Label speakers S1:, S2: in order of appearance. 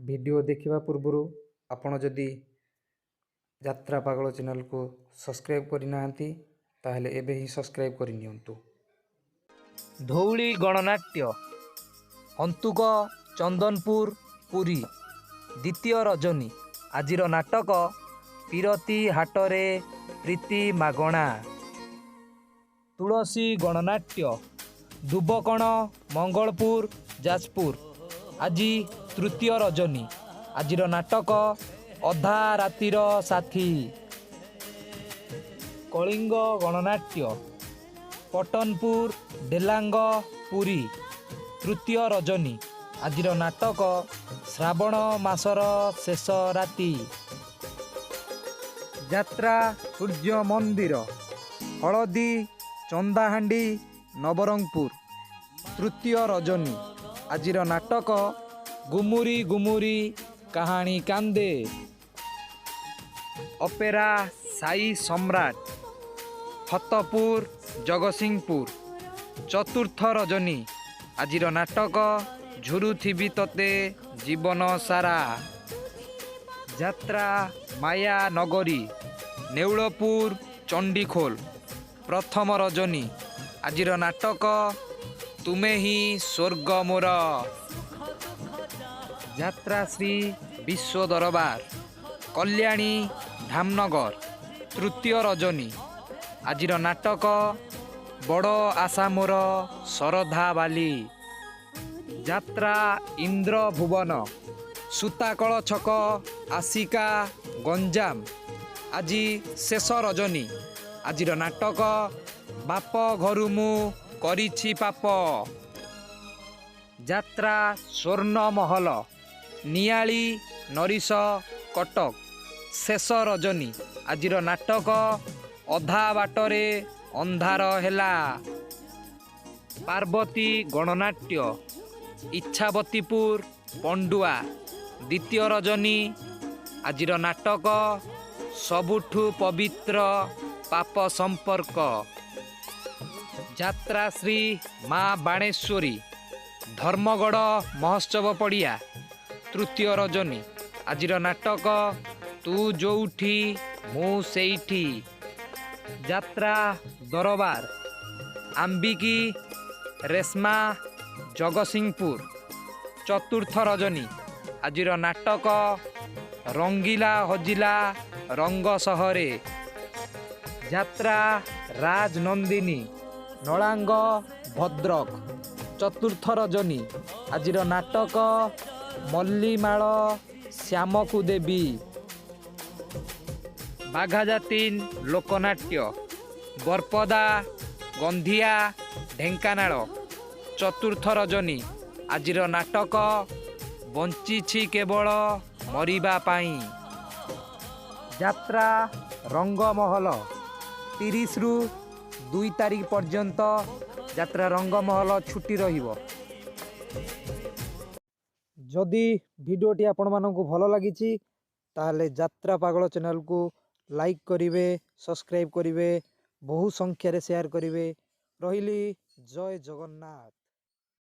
S1: Video ଦେଖିବା ପୂର୍ବରୁ ଆପଣ ଯଦି ଯାତ୍ରା ପାଗଳ ଚ୍ୟାନେଲକୁ ସବସ୍କ୍ରାଇବ୍ କରିନାହାନ୍ତି, ତାହେଲେ ଏବେ ହିଁ ସବସ୍କ୍ରାଇବ୍ କରିନିଅନ୍ତୁ। ଧଉଳି ଗଣନାଟ୍ୟ, ହନ୍ତୁକ, ଚନ୍ଦନପୁର, ପୁରୀ। ଦ୍ୱିତୀୟ ରଜନୀ। ଆଜିର ନାଟକ ପୀରତି ହାଟରେ ପ୍ରୀତି ମାଗଣା। ତୁଳସୀ ଗଣନାଟ୍ୟ, ଦୁବକଣ, ମଙ୍ଗଳପୁର, ଯାଜପୁର। ଆଜି ତୃତୀୟ ରଜନୀ। ଆଜିର ନାଟକ ଅଧା ରାତିର ସାଥୀ। କଳିଙ୍ଗ ଗଣନାଟ୍ୟ, ପଟନପୁର, ଡେଲାଙ୍ଗ, ପୁରୀ। ତୃତୀୟ ରଜନୀ। ଆଜିର ନାଟକ ଶ୍ରାବଣ ମାସର ଶେଷ ରାତି। ଯାତ୍ରା ସୂର୍ଯ୍ୟ ମନ୍ଦିର, ହଳଦୀ, ଚନ୍ଦାହାଣ୍ଡି, ନବରଙ୍ଗପୁର। ତୃତୀୟ ରଜନୀ। ଆଜିର ନାଟକ ଗୁମୁରି ଗୁମୁରି କାହାଣୀ କାନ୍ଦେ। ଅପେରା ସାଇ ସମ୍ରାଟ, ଫତପୁର, ଜଗତସିଂହପୁର। ଚତୁର୍ଥ ରଜନୀ। ଆଜିର ନାଟକ ଝୁରୁଥିବି ତତେ ଜୀବନ ସାରା। ଯାତ୍ରା ମାୟା ନଗରୀ, ନେଉଳପୁର, ଚଣ୍ଡିଖୋଲ। ପ୍ରଥମ ରଜନୀ। ଆଜିର ନାଟକ ତୁମେ ହିଁ ସ୍ୱର୍ଗ ମୋର। ଯାତ୍ରା ଶ୍ରୀ ବିଶ୍ୱ ଦରବାର, କଲ୍ୟାଣୀ, ଧାମନଗର। ତୃତୀୟ ରଜନୀ। ଆଜିର ନାଟକ ବଡ଼ ଆଶା ମୋର ଶରଧା ବାଲି। ଯାତ୍ରା ଇନ୍ଦ୍ର ଭୁବନ, ସୂତାକଳ ଛକ, ଆସିକା, ଗଞ୍ଜାମ। ଆଜି ଶେଷ ରଜନୀ। ଆଜିର ନାଟକ ବାପ ଘରୁ ମୁଁ କରିଛି ପାପ। ଯାତ୍ରା ସ୍ୱର୍ଣ୍ଣ ମହଲ, ନିଆଳି, ନରିଶ, କଟକ। ଶେଷ ରଜନୀ। ଆଜିର ନାଟକ ଅଧା ବାଟରେ ଅନ୍ଧାର ହେଲା। ପାର୍ବତୀ ଗଣନାଟ୍ୟ, ଇଚ୍ଛାବତୀପୁର, ପଣ୍ଡୁଆ। ଦ୍ୱିତୀୟ ରଜନୀ। ଆଜିର ନାଟକ ସବୁଠୁ ପବିତ୍ର ପାପ ସମ୍ପର୍କ। ଯାତ୍ରା ଶ୍ରୀ ମା ବାଣେଶ୍ୱରୀ, ଧର୍ମଗଡ଼ ମହୋତ୍ସବ ପଡ଼ିଆ। ତୃତୀୟ ରଜନୀ। ଆଜିର ନାଟକ ତୁ ଯୋଉଠି ମୁଁ ସେଇଠି। ଯାତ୍ରା ଦରବାର, ଆମ୍ବିକି, ରେଶମା, ଜଗତସିଂହପୁର। ଚତୁର୍ଥ ରଜନୀ। ଆଜିର ନାଟକ ରଙ୍ଗିଲା ହଜିଲା ରଙ୍ଗ ସହରେ। ଯାତ୍ରା ରାଜନନ୍ଦିନୀ, ନଳାଙ୍ଗ, ଭଦ୍ରକ। ଚତୁର୍ଥ ରଜନୀ। ଆଜିର ନାଟକ ମଲ୍ଲିମାଳ ଶ୍ୟାମକୁ ଦେବୀ। ବାଘାଜାତିନ ଲୋକନାଟ୍ୟ, ବରପଦା, ଗନ୍ଧିଆ, ଢେଙ୍କାନାଳ। ଚତୁର୍ଥ ରଜନୀ। ଆଜିର ନାଟକ ବଞ୍ଚିଛି କେବଳ ମରିବା ପାଇଁ। ଯାତ୍ରା ରଙ୍ଗମହଲ, 30ରୁ 2 ତାରିଖ ପର୍ଯ୍ୟନ୍ତ ଯାତ୍ରା ରଙ୍ଗମହଲ ଛୁଟି ରହିବ। ଯଦି ଭିଡ଼ିଓଟି ଆପଣମାନଙ୍କୁ ଭଲ ଲାଗିଛି, ତାହେଲେ ଯାତ୍ରା ପାଗଳ ଚ୍ୟାନେଲକୁ ଲାଇକ୍ କରିବେ, ସବସ୍କ୍ରାଇବ୍ କରିବେ, ବହୁ ସଂଖ୍ୟାରେ ସେୟାର କରିବେ। ରହିଲି, ଜୟ ଜଗନ୍ନାଥ।